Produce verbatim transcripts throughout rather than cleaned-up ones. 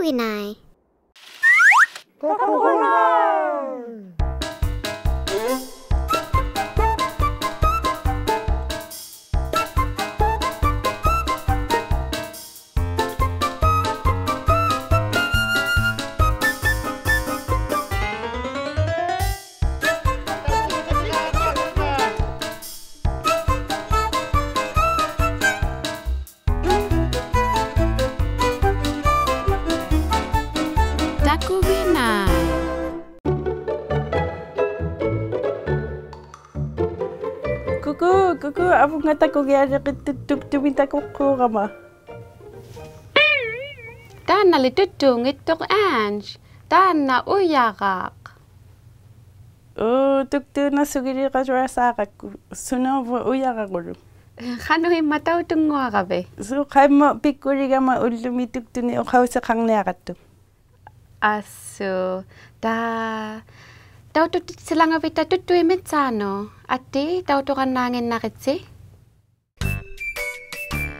ᑕᑯᒋᓇᐃ. ᑕᑯᒋᓇᐃ. ᑯᑯ, ᑯᑯ, ᐊᕗᖓ ᑕᑯᒋᐊᓕᕆᑦ ᑐᒃᑐᒥ ᑕᑯᖅᑰᕋᒪ. ᑖᓐᓇᓕ ᑐᒃᑑᙱᑦᑐᖅ Ange, ᑖᓐᓇ ᐅᔭᕋᖅ. ᐆ, ᑐᒃᑑᓇᓱᒋᓕᕋᔪᐊᓵᕋᒃᑯ, ᓱᓇᐅᕗᑦ ᐅᔭᕋᕈᓗᒃ. ᖃᓄᐃᒻᒪ ᑕᐅᑐᙳᐊᕋᕕᑦ? ᓱ, ᖃᐃᒻᒪ ᐱᒃᑯᓕᒐᒪ ᐅᓪᓗᒥ ᑐᒃᑐᓂᒃ ᐅᖃᐅᓯᖃᕐᓂᐊᕋᑦᑐᖅ. ᐊᓱ, ᑖ, ᑕᐅᑐᑎᑦᓯᓚᖓᕕᑕ ᑐᒃᑐᐃᑦ ᒥᑦᓵᓄᑦ, ᐊᑏ ᑕᐅᑐᕋᓐᓈᖏᓐᓇᕆᑦᓯ.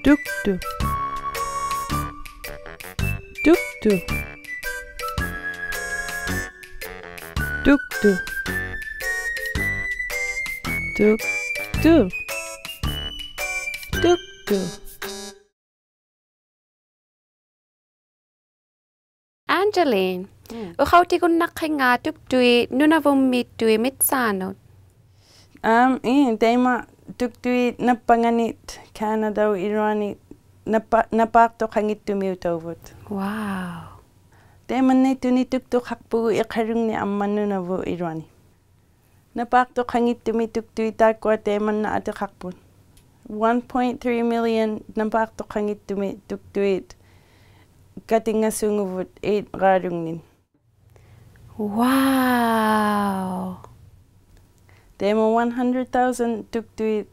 ᑐᒃᑐ. ᑐᒃᑐ. ᑐᒃᑐ. ᑐᒃᑐ. ᑐᒃᑐ. Angeline, ᒻᒻ. ᐅᖃᐅᑎᒍᓐᓇᖅᓯᙵ ᑐᒃᑐᐃᑦ ᓄᓇᕗᒻᒥᑦᑐᐃᑦ ᒥᑦᓵᓄᑦ. ᐊᒻ, ᐄ, ᑕᐃᒪ ᑐᒃᑐᐃᑦ ᓇᑉᐸᖓᓂᑦ ᑲᓇᑕᐅᑉ ᐃᓗᐊᓂ ᓇᐸ-, ᓇᐹᖅᑐᖃᙱᑦᑐᒥᐅᑕᐅᕗᑦ. Wow. ᑕᐃᒪᓐᓇᐃᑦᑐᓂᒃ ᑐᒃᑐᖃᖅᐳᒍᑦ ᐃᖃᓗᖕᓂ ᐊᒻᒪ ᓄᓇᕗᑦ ᐃᓗᐊᓂ. ᓇᐹᖅᑐᖃᙱᑦᑐᒥ ᑐᒃᑐᐃᑦ ᑖᒃᑯᐊ ᑕᐃᒪᓐᓇ ᐊᑎᖃᖅᐳᑦ. One point three million ᓇᐹᖅᑐᖃᙱᑦᑐᒥ ᑐᒃᑐᐃᑦ ᑲᑎᙵᓲᖑᕗᑦ eight-ᕌᓗᖕᓂᑦ. Wow. ᑕᐃᒪ one hundred thousand ᑐᒃᑐᐃᑦ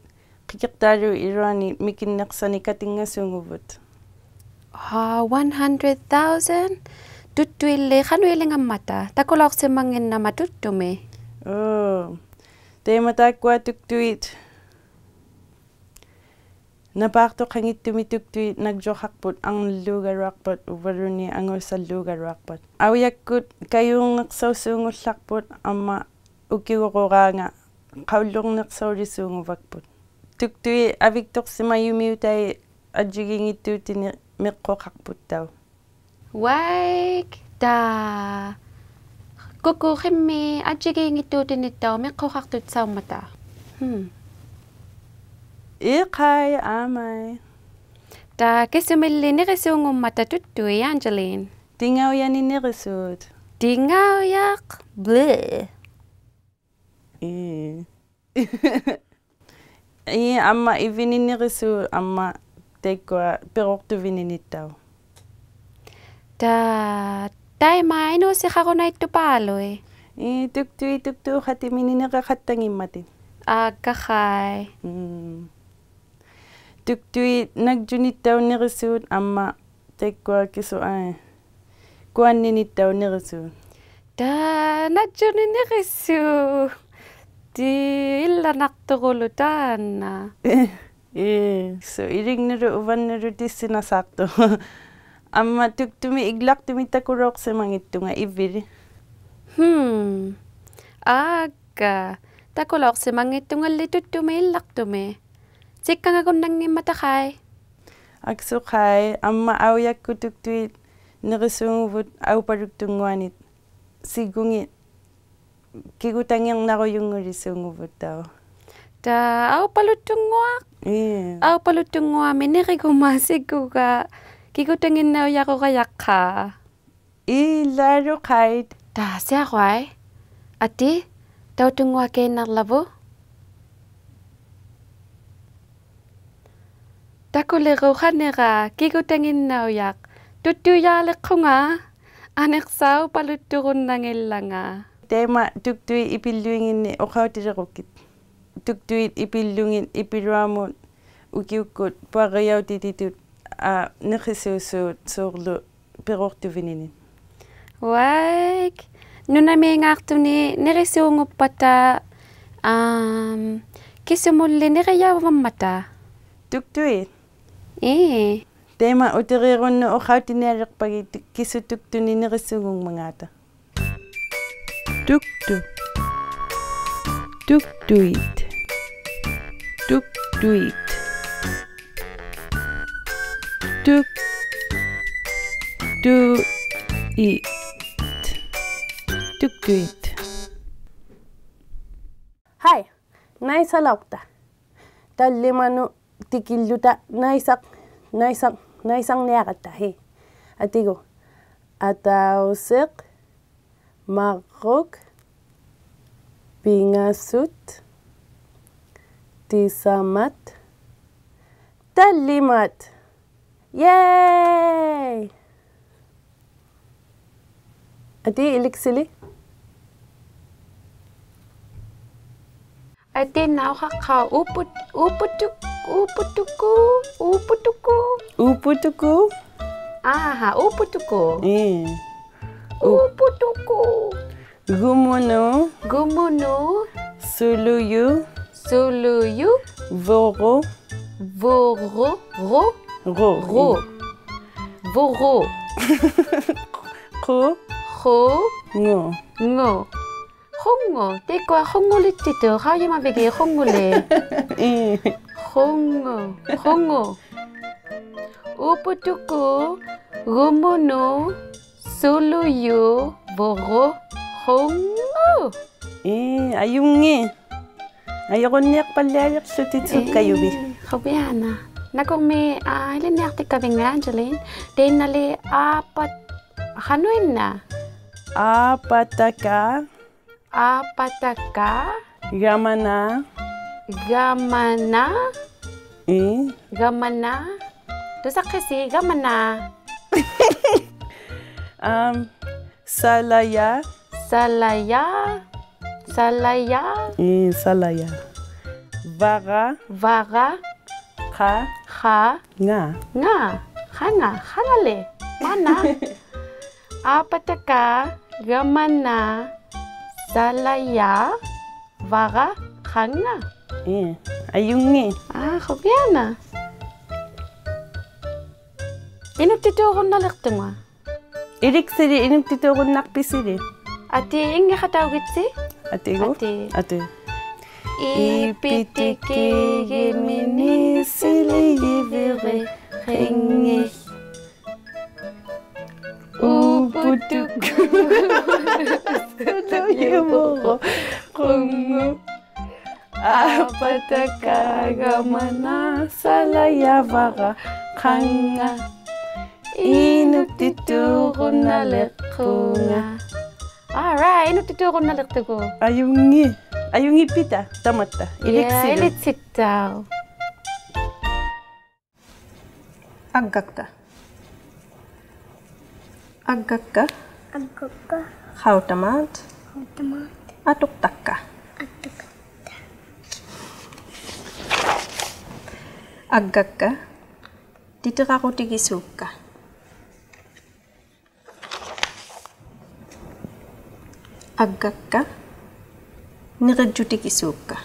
ᕿᑭᖅᑖᓘᑉ ᐃᓗᐊᓂ ᒥᑭᓐᓂᖅᓴᓂᒃ ᑲᑎᙵᓲᖑᕗᑦ. ᐋ, one hundred thousand? ᑐᒃᑐᐃᓪᓕ ᖃᓄᐃᓕᖓᒻᒪᑕ? ᑕᑯᓚᐅᖅᓯᒪᙱᓐᓇᒪ ᑐᒃᑐᒥ. ᐆ. ᑕᐃᒪ ᑖᒃᑯᐊ ᑐᒃᑐᐃᑦ ᓇᐹᖅᑐᖃᙱᑦᑐᒥ ᑐᒃᑐᐃᑦ ᓇᒡᔪᖃᖅᐳᑦ, ᐊᖕᓪᓗᒐᓗᐊᖅᐸᑦ, ᐅᕝᕙᓘᓐᓃᑦ ᐊᖑᓴᓪᓘᒐᓗᐊᖅᐸᑦ. ᐊᐅᔭᒃᑯᑦ ᑲᔫᕐᓂᖅᓴᐅᓲᖑᓪᓚᖅᐳᑦ, ᐊᒻᒪ ᐅᑭᐅᕈᕌᖓᑦ ᖃᐅᓪᓗᕐᓂᖅᓴᐅᓕᓲᖑᕙᒃᐳᑦ. ᑐᒃᑐᐃᑦ ᐊᕕᒃᑐᖅᓯᒪᔪᒥᐅᑕᐃᑦ ᐊᔾᔨᒌᙱᑦᑑᑎᓂᒃ ᒥᖅᑯᖃᖅᐳᑦᑕᐅᖅ. ᐅᐊᐃᒃ, ᑖ. ᑯᑯ, ᕿᒻᒦᑦ ᐊᔾᔨᒌᙱᑦᑑᑎᓂᑦᑕᐅᖅ ᒥᖅᑯᖃᖅᑐᑦᓴᐅᒻᒪᑕ? ᕼᒻ. ᐃᖃᐃ, ᐊᒻᒪᐃ. ᑖ, ᑭᓱᒥᓪᓕ ᓂᕆᓲᖑᒻᒪᑕ ᑐᒃᑐᐃᑦ, Angeline? ᑎᖓᐅᔭᓂᒃ ᓂᕆᓲᑦ. ᑎᖓᐅᔭᖅ? Bleh. ᐄ. ᐄ, ᐊᒻᒪ ᐃᕝᕕᓂᒃ ᓂᕆᓲᑦ, ᐊᒻᒪ ᑕᐃᒃᑯᐊ ᐱᕈᖅᑐᕕᓂᓂᑦᑕᐅᖅ. ᑖ, ᑕᐃᒪ ᐃᓅᓯᖃᕈᓐᓇᐃᑦᑐᐹᓗᐃᑦ? ᐄ, ᑐᒃᑐᐃᑦ ᑐᒃᑑᖃᑎᒥᓂᒃ ᓂᕆᖃᑦᑕᙱᒻᒪᑎᒃ. ᐋᒃᑲᖃᐃ. ᒻᒻ. ᑐᒃᑐᐃᑦ ᓇᒡᔪᓂᑦᑕᐅᖅ ᓂᕆᓲᑦ, ᐊᒻᒪ ᑕᐃᒃᑯᐊ ᑭᓱ ᐊᐃ, ᑯᐊᓐᓂᓂᑦᑕᐅᖅ ᓂᕆᓲᑦ. ᑖ, ᓇᒡᔪᓂᒃ ᓂᕆᓲᑦ. ᑏ, ᐃᓪᓚᓇᖅᑐᑯᓗᒃ ᑖᓐᓇ. ᐄ, so, ᐃᓕᖕᓄᓗ ᐅᕙᓐᓄᓗ ᑎᔅᓯᓇᓵᖅᑐᖅ. ᐊᒻᒪ ᑐᒃᑐᒥᒃ ᐃᒡᓚᖅᑐᒥᒃ ᑕᑯᓚᐅᖅᓯᒪᙱᑦᑐᖓ ᐃᕝᕕᓕ. ᕼᒻ. ᐋᒃᑲ. ᑕᑯᓚᐅᖅᓯᒪᙱᑦᑐᖓᓕ ᑐᒃᑐᒥᒃ ᐃᒡᓚᖅᑐᒥᒃ. ᓯᒃᑲᖓᒍᓐᓇᙱᒻᒪᑕ ᖃᐃ. ᐊᒃᓱᖃᐃ, ᐊᒻᒪ ᐊᐅᔭᒃᑯᑦ ᑐᒃᑐᐃᑦ ᓂᕆᓲᖑᕗᑦ ᐊᐅᐸᓗᒃᑐᙳᐊᓂᑦ ᓯᒡᒍᖏᑦ ᑭᒍᑕᖏᕐᓇᕈᔪᙳᓕᓲᖑᕗᑦᑕᐅᖅ. ᑖ, ᐊᐅᐸᓗᑦᑐᙳᐊᖅ? ᐄ. ᐊᐅᐸᓗᑦᑐᙳᐊᒥᒃ ᓂᕆᒍᒪ ᓯᒡᒍᒐ ᑭᒍᑕᖏᓐᓇᐅᔭᕈᕋᔭᖅᑲ? ᐃᓛᓗᖃᐃ. ᑖ, ᓯᐊᕈᐊᐃ. ᐊᑏ, ᑕᐅᑐᙳᐊᑲᐃᓐᓇᕐᓚᕗᑦ. ᑕᑯᓕᕈᒃ ᖃᓂᕋ ᑭᒍᑕᖏᓐᓇᐅᔭᖅ. ᑐᒃᑐᔮᓕᖅᑯᖓ, ᐊᓂᖅᓴᐅᐸᓗᑦᑐᕈᓐᓇᙱᓪᓚᖓ. ᑕᐃᒪ ᑐᒃᑐᐃᑦ ᐃᐱᓪᓗᐃᖏᓐᓂᒃ ᐅᖃᐅᑎᓕᕈᒃᑭᑦ. ᑐᒃᑐᐃᑦ ᐃᐱᓪᓗᖏᑦ ᐃᐱᓗᐊᒧᑦ ᐅᑭᐅᒃᑯᑦ ᐳᐊᕆᔭᐅᑎᑎᑐᑦ, ᐋ, ᓂᕿᓲᓲᑦ ᓲᕐᓗ ᐱᕈᖅᑐᕕᓂᓂᒃ. ᐅᐊᐃᒃ, ᓄᓇᒦᖔᖅᑐᓂᒃ ᓂᕆᓲᖑᑉᐸᑕ, ᐊᒻ, ᑭᓱᒧᓪᓕ ᓂᕆᔭᐅᕙᒻᒪᑕ? ᑐᒃᑐᐃᑦ? ᐄ. ᑕᐃᒪ ᐅᑎᕆᕈᓐᓄᑦ ᐅᖃᐅᑎᓂᐊᓕᖅᐸᒋᑦ ᑭᓱ ᑐᒃᑐᓂᒃ ᓂᕆᓱᒍᖕᒪᖔᑕ. ᑐᒃᑐ. ᑐᒃᑐᐃᑦ. ᑐᒃᑐᐃᑦ. ᑐᒃ-, ᑐ-, ᐃᑦ. ᑐᒃᑐᐃᑦ. ᕼᐊᐃ, ᓇᐃᓴᓚᐅᖅᑕ. ᑕᓪᓕᒪᓄᑦ ᑎᑭᓪᓗᑕ ᓇᐃᓴᖅ, ᓇᐃᓴᖅ, ᓇᐃᓴᕐᓂᐊᕋᑦᑕ, ᕼᐃ. ᐊᑏᒎᖅ. ᐊᑕᐅᓯᖅ, ᒪᕐᕉᒃ, ᐱᖓᓱᑦ, ᑎᓴᒪᑦ, ᑕᓪᓕᒪᑦ. Yay! ᐊᑏ ᐃᓕᑦᓯᓕ. ᐊᑏ ᓇᐅᖃᖅᑲᐅ ᐅᐳ-, ᐅᐳᑐᒃ-, ᐅᐳᑐᒃᑯ, ᐅᐳᑐᒃᑯ. ᐅᐳᑐᒃᑯ. ᐊᕼᐊ, ᐅᐳᑐᒃᑯ. ᐄ. ᐅ-, ᐅᐳᑐᒃᑯ. ᒍᒧᓄ. ᒍᒧᓄ. ᓱᓗᔪ. ᓱᓗᔪ. ᕗᕈ. ᕗᕈ. ᕈ. ᕈ. ᕈ. ᕗᕈ. ᖁ. ᖁ. ᖑ. ᖑ. ᖁᖑ. ᑕᐃᒃᑯᐊ ᖁᖑᓕᑦᑎᑐᑦ. ᖃᐅᔨᒪᕕᒋᑦ ᖁᖑᓕ? ᐄ. ᖁᖑ. ᖁᖑ. ᐅᐳᑐᒃᑯ, ᒍᒧᓄ, ᓱᓗᔪ, ᕗᕈ, ᖁᖑ. ᐄ, ᐊᔪᙱ. ᐊᔪᕈᓐᓃᖅᐸᓪᓕᐊᓕᖅᖢᑎᑦ ᓱᒃᑲᔪᕕᑦ. ᐄ, ᖁᕕᐊᓇ. ᓇᑯᕐᒦᒃ, ᐋ, ᐃᓕᓐᓂᐊᖅᑎᒃᑲᕕᙵ, Angeline. ᑕᐃᓐᓇᓕ ᐋᐸᑦ, ᖃᓄᐃᓐᓇ? ᐋᐸᑕᑲ. ᐋᐸᑕᑲ. ᒐᒪᓇ. ᒐᒪᓇ. ᐄ. ᒐᒪᓇ. ᑐᓴᖅᑭᓯ, ᒐᒪᓇ. ᐊᒻ, ᓴᓚᔭ. ᓴᓚᔭ. ᓴᓚᔭ. ᐄ, ᓴᓚᔭ. ᕙᕋ. ᕙᕋ. ᖃ. ᖃ. ᖓ. ᖓ. ᖃᖓ. ᖃᖓᓕ. ᒫᓐᓇ. ᐋᐸᑕᑲ, ᒐᒪᓇ, ᓴᓚᔭ, ᕙᕋ, ᖃᖓ. ᐄ, ᐊᔪᙱ. ᐋ, ᖁᕕᐊᓇ. ᐃᓄᒃᑎᑑᕈᓐᓇᓕᖅᑐᖓ. ᐃᓕᑦᓯᓕ, ᐃᓄᒃᑎᑑᕈᓐᓇᖅᐱᓯᓕ. ᐊᑏ, ᐃᙱᖃᑕᐅᒋᑦᓯ. ᐊᑏᒎᖅ. ᐊᑏ. ᐊᑏ. ᐃᐱᑎᑭ ᒋᒥᓂ ᓯᓕᔨ ᕕᕆ ᕿᖏ. ᐅᐳᑐᒃᑯ. ᓱᓗᔪ ᕗᕈ ᖁᖑ. ᐋᐸᑕᑲ ᒐᒪᓇ ᓴᓚᔭ ᕙᕋ ᖃᖓ. ᐃᓄᒃᑎᑑᕈᓐᓇᓕᖅᑯᖓ. All right, ᐃᓄᒃᑎᑑᕈᓐᓇᓕᖅᑐᒍᑦ. ᐊᔪᙱ, ᐊᔪᙱ ᐱᑕ, ᑕᒪᑦᑕ. Yeah, ᐃᓕᑦᓯᓗ. ᐃᓕᑦᓯᑦᑕᐅᖅ. ᐊᒡᒐᒃᑲ. ᐊᒡᒐᒃᑲ. ᐊᒡᒐᒃᑲ. ᖃᐅᑕᒫᑦ. ᖃᐅᑕᒫᑦ. ᐊᑐᖅᑕᒃᑲ. ᐊᑐᖅᑕᒃᑲ. ᐊᒡᒐᒃᑲ. ᑎᑎᕋᕈᑎᒋᓲᒃᑲ. ᐊᒡᒐᒃᑲ, ᓂᕆᔾᔪᑎᒋᓲᒃᑲ.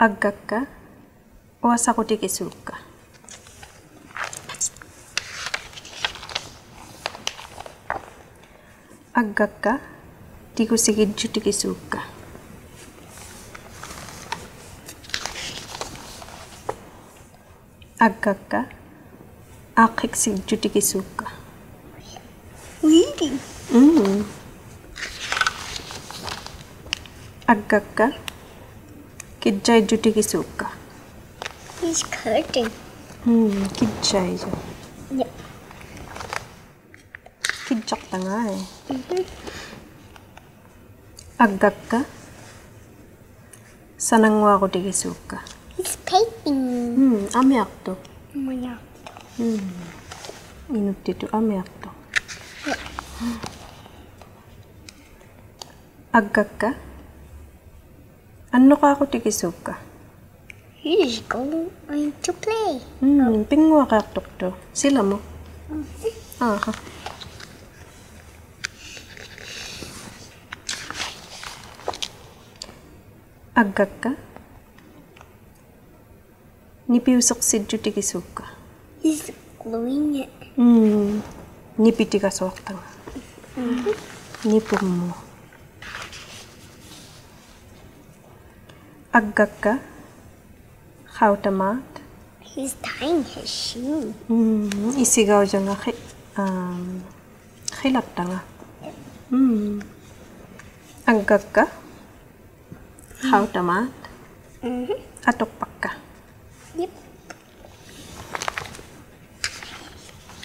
ᐊᒡᒐᒃᑲ, ᐅᐊᓴᕈᑎᒋᓲᒃᑲ. ᐊᒡᒐᒃᑲ, ᑎᒍᓯᒋᔾᔪᑎᒋᓲᒃᑲ. ᐊᒡᒐᒃᑲ, ᐋᖅᑭᒃᓯᔾᔪᑎᒋᓲᒃᑲ. Really? ᒻᒻ. ᐊᒡᒐᒃᑲ, ᑭᔾᔭᐃᔾᔪᑎᒋᓲᒃᑲ. He's cutting. ᒻᒻ, ᑭᔾᔭᐃᔪᖅ. Yeah. ᑭᔾᔭᖅᑕᖓᐃ. Mm-hmm. ᐊᒡᒐᒃᑲ, ᓴᓇᙳᐊᕈᑎᒋᓲᒃᑲ. He's painting. ᒻᒻ, ᐊᒥᐊᖅᑐᖅ. ᐊᒥᐊᖅᑐᖅ. ᒻᒻ. ᐃᓄᒃᑎᑐᑦ ᐊᒥᐊᖅᑐᖅ. ᐊᒡᒐᒃᑲ, ᐊᓐᓄᕌᕈᑎᒋᓲᒃᑲ. He's going to play. ᒻᒻ, ᐱᙳᐊᕆᐊᖅᑐᖅᑐᖅ. ᓯᓚᒧᑦ. ᒻᒻ. ᐊᕼᐊ. ᐊᒡᒐᒃᑲ. ᓂᐱᐅᓯᖅᓯᔾᔪᑎᒋᓲᒃᑲ. He's gluing it. ᒻᒻ. ᓂᐱᑎᒐᓱᐊᖅᑕᖓ. ᓂᐳᒻᒧᑦ. ᐊᒡᒐᒃᑲ. ᖃᐅᑕᒫᑦ. He's tying his shoe. ᒻᒻ. ᐃᓯᒐᐅᔭᖓ ᕿ-, ᐊᒻ, ᕿᓚᖅᑕᖓ. ᒻᒻ. ᐊᒡᒐᒃᑲ. ᖃᐅᑕᒫᑦ. ᒻᒻ. ᐊᑐᖅᐸᒃᑲ. Yep.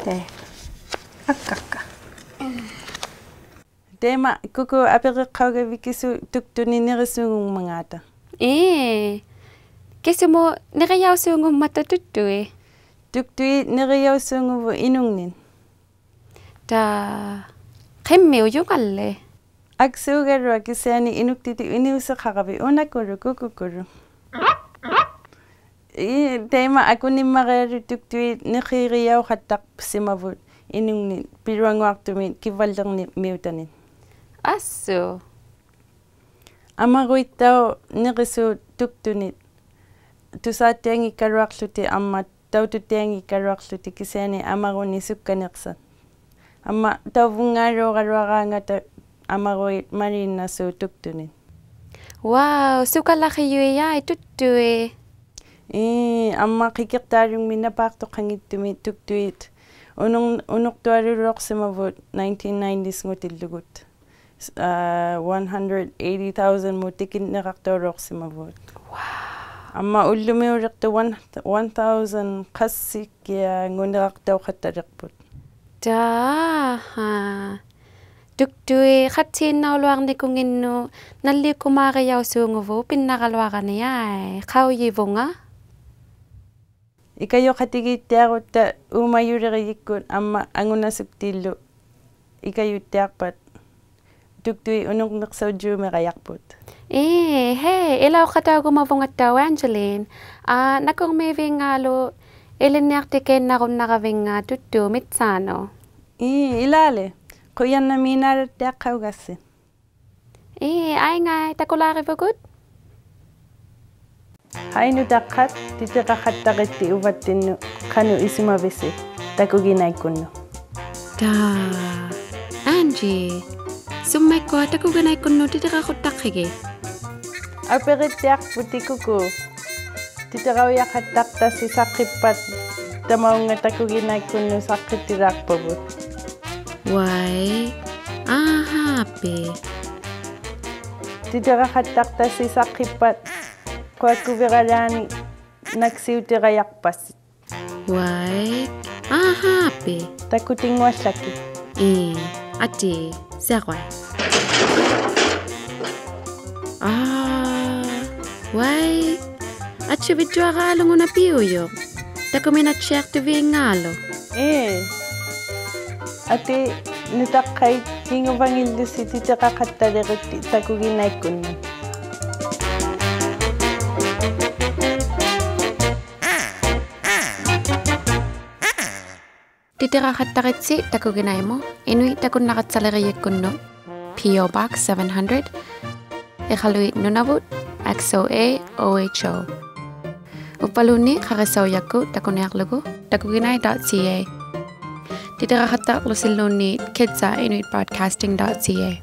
ᑕᐃ. ᐊᒡᒐᒃᑲ. ᑕᐃᒪ ᑯᑯ ᐊᐱᕆᖅᑲᐅᒐᕕᑦ ᑭᓱ ᑐᒃᑐᓂᒃ ᓂᕆᓲᖑᒻᒪᖔᑕ. ᐄ. ᑭᓱᒧᑦ ᓂᕆᔭᐅᓲᖑᒻᒪᑕ ᑐᒃᑐᐃᑦ? ᑐᒃᑐᐃᑦ ᓂᕆᔭᐅᓲᖑᕗᑦ ᐃᓄᖕᓂᒃ. ᑕ, ᕿᒻᒥᐅᔪᖓᓕ. ᐊᒃᓱᒐᓗᐊᖅ ᑭᓯᐊᓂ ᐃᓄᒃᑎᑐᑦ ᐃᓂᐅᓯᖃᕋᕕᑦ ᐅᓇᑯᓗᒃ ᑯᑯᑯᓗᒃ. ᐄ, ᑕᐃᒪ ᐊᑯᓂᒻᒪᕆᐊᓗᒃ ᑐᒃᑐᐃᑦ ᓂᕿᒋᔭᐅᖃᑦᑕᖅᓯᒪᕗᑦ ᐃᓄᖕᓂᒃ ᐱᓗᐊᙳᐊᖅᑐᒥᒃ ᑭᕙᓪᓕᕐᒥᐅᑕᓂᒃ. ᐊᓱ. ᐊᒪᕈᐃᑦᑕᐅᖅ ᓂᕆᓲᑦ ᑐᒃᑐᓂᒃ ᑐᓵᑦᑎᐊᙱᒃᑲᓗᐊᖅᖢᑎᒃ ᐊᒻᒪ ᑕᐅᑐᑦᑎᐊᙱᒃᑲᓗᐊᖅᖢᑎᒃ ᑭᓯᐊᓂ ᐊᒪᕈᓂᒃ ᓱᒃᑲᓂᖅᓴᑦ. ᐊᒻᒪ ᑕᐅᕗᙵᓘᒐᓗᐊᕌᖓᑕ ᐊᒪᕈᐃᑦ ᒪᓕᓐᓇᓲᑦ ᑐᒃᑐᓂᒃ. Wow, ᓱᑲᓚᕿᔪᐃᑦ ᑐᒃᑐᐃᑦ. ᐄ, ᐊᒻᒪ ᕿᑭᖅᑖᓗᖕᒥᒃ ᓇᐹᖅᑐᖃᙱᑦᑐᒥᒃ ᑐᒃᑐᐃᑦ ᐅᓄᖕ-, ᐅᓄᖅᑐᐊᓘᓚᐅᖅᓯᒪᕗᑦ nineteen nineties-ᖑᑎᓪᓗᒍᑦ. ᐋ, one hundred eighty thousand-ᒧᑦ ᑎᑭᓐᓂᕋᖅᑕᐅᓚᐅᖅᓯᒪᕗᑦ. Wow. ᐊᒻᒪ ᐅᓪᓗᒥᐅᓕᖅᑐᖅ one, one thousand ᖃᔅᓯᑭᐊᖑᓂᕋᖅᑕᐅᖃᑦᑕᓕᖅᐳᑦ. ᑖ, ᕼᐋ. ᑐᒃᑐᐃᑦ ᖃᑦᓰᓐᓇᐅᓗᐊᕐᓂᑯᖏᓐᓄᑦ ᓇᓪᓕᐅᒃᑯᒫᕆᔭᐅᓲᖑᕗᑦ ᐱᓐᓇᕋᓗᐊᕋᓂ, ᐊᐃ, ᖃᐅᔨᕗᖓ. ᐃᑲᔪᖃᑎᒌᑦᑎᐊᕈᑦᑕ ᐆᒪᔪᓕᕆᔨᒃᑯᑦ ᐊᒻᒪ ᐊᖑᓇᓱᒃᑎᓪᓗ ᐃᑲᔪᑦᑎᐊᖅᐸᑦ ᑐᒃᑐᐃᑦ ᐅᓄᕐᓂᖅᓴᐅᔾᔫᒥᕋᔭᖅᐳᑦ. ᐄ, ᕼᐃ, ᐃᓚᐅᖃᑕᐅᒍᒪᕗᖓᑦᑕᐅᖅ Angeline. ᐋ, ᓇᑯᕐᒦᕕᙵᓗᒃ ᐃᓕᓐᓂᐊᖅᑎᑲᐃᓐᓇᕈᓐᓇᕋᕕᙵ ᑐᒃᑑᑉ ᒥᑦᓵᓄᑦ. ᐄ, ᐃᓛᓕ. ᖁᔭᓐᓇᒦᓐᓇᓕᖅᑎᐊᖅᑲᐅᒐᔅᓯ. ᐄ, ᐊᐃᙵᐃ, ᑕᑯᓛᕆᕗᒍᑦ. ᕼᐊᐃ ᓄᑕᖅᑲᑦ, ᑎᑎᕋᖃᑦᑕᕆᑦᑎ ᐅᕙᑦᑎᓐᓄᑦ ᖃᓄᖅ ᐃᓱᒪᕕᓯ ᑕᑯᒋᓇᐃᒃᑯᓐᓄᑦ. ᑖ, Angie, ᓱᒻᒪᐃᒃᑯᐊ ᑕᑯᒋᓇᐃᒃᑯᓐᓄᑦ ᑎᑎᕋᖁᑦᑕᖅᑭᒋᑦ? ᐊᐱᕆᑦᑎᐊᖅᐳᑎᑦ ᑯᑯ. ᑎᑎᕋᐅᔭᖃᑦᑕᖅᑕᓯ ᓴᖅᑭᑉᐸᑦ ᑕᒪᐅᖓ ᑕᑯᒋᓇᐃᒃᑯᓐᓄᑦ ᓴᖅᑭᑎᓛᖅᐸᕗᑦ. ᐅᐊᐃ, ᐊᕼᐋᐱ. ᑎᑎᕋᖃᑦᑕᖅᑕᓯ ᓴᖅᑭᑉᐸᑦ ᖁᐊᒃᑯᕕᕋᓛᓂ ᓇᒃᓯᐅᑎᕋᔭᖅᐸᓯ. ᐅᐊᐃ, ᐊᕼᐋᐱ. ᑕᑯᑎᙳᐊᓪᓚᒃᑭᑦ. ᐄ, ᐊᑏ, ᓯᐊᕈᐊᐃ. ᐋ, ᐅᐊᐃ, ᐊᑦᓯᕕᔾᔪᐊᕌᓗᒃ ᐅᓇ ᐱᐅᔪᖅ. ᑕᑯᒥᓇᑦᓯᐊᖅᑐᕕᙵᓗᒃ. ᐄ. ᐊᑏ ᓄᑕᖅᑲᐃᑦ, ᑭᖑᕙᖏᓪᓗᓯ ᑎᑎᕋᖃᑦᑕᓕᕆᑦᑎ ᑕᑯᒋᓇᐃᒃᑯᓐᓄᑦ. ᑎᑎᕋᖃᑦᑕᕆᑦᓯ ᑕᑯᒋᓇᐃᒧᑦ, ᐃᓄᐃᑦ ᑕᑯᓐᓇᕋᑦᓴᓕᕆᔨᒃᑯᓐᓄᑦ, P O Box seven hundred, ᐃᖃᓗᐃᑦ ᓄᓇᕗᑦ, X O A O H O. ᐅᕝᕙᓘᓐᓃᑦ ᖃᕆᓴᐅᔭᒃᑯᑦ ᑕᑯᓂᐊᕐᓗᒍ takuginai dot C A. ᑎᑎᕋᖃᑦᑕᕐᓗᓯᓘᓐᓃᑦ kids at inuit broadcasting dot C A.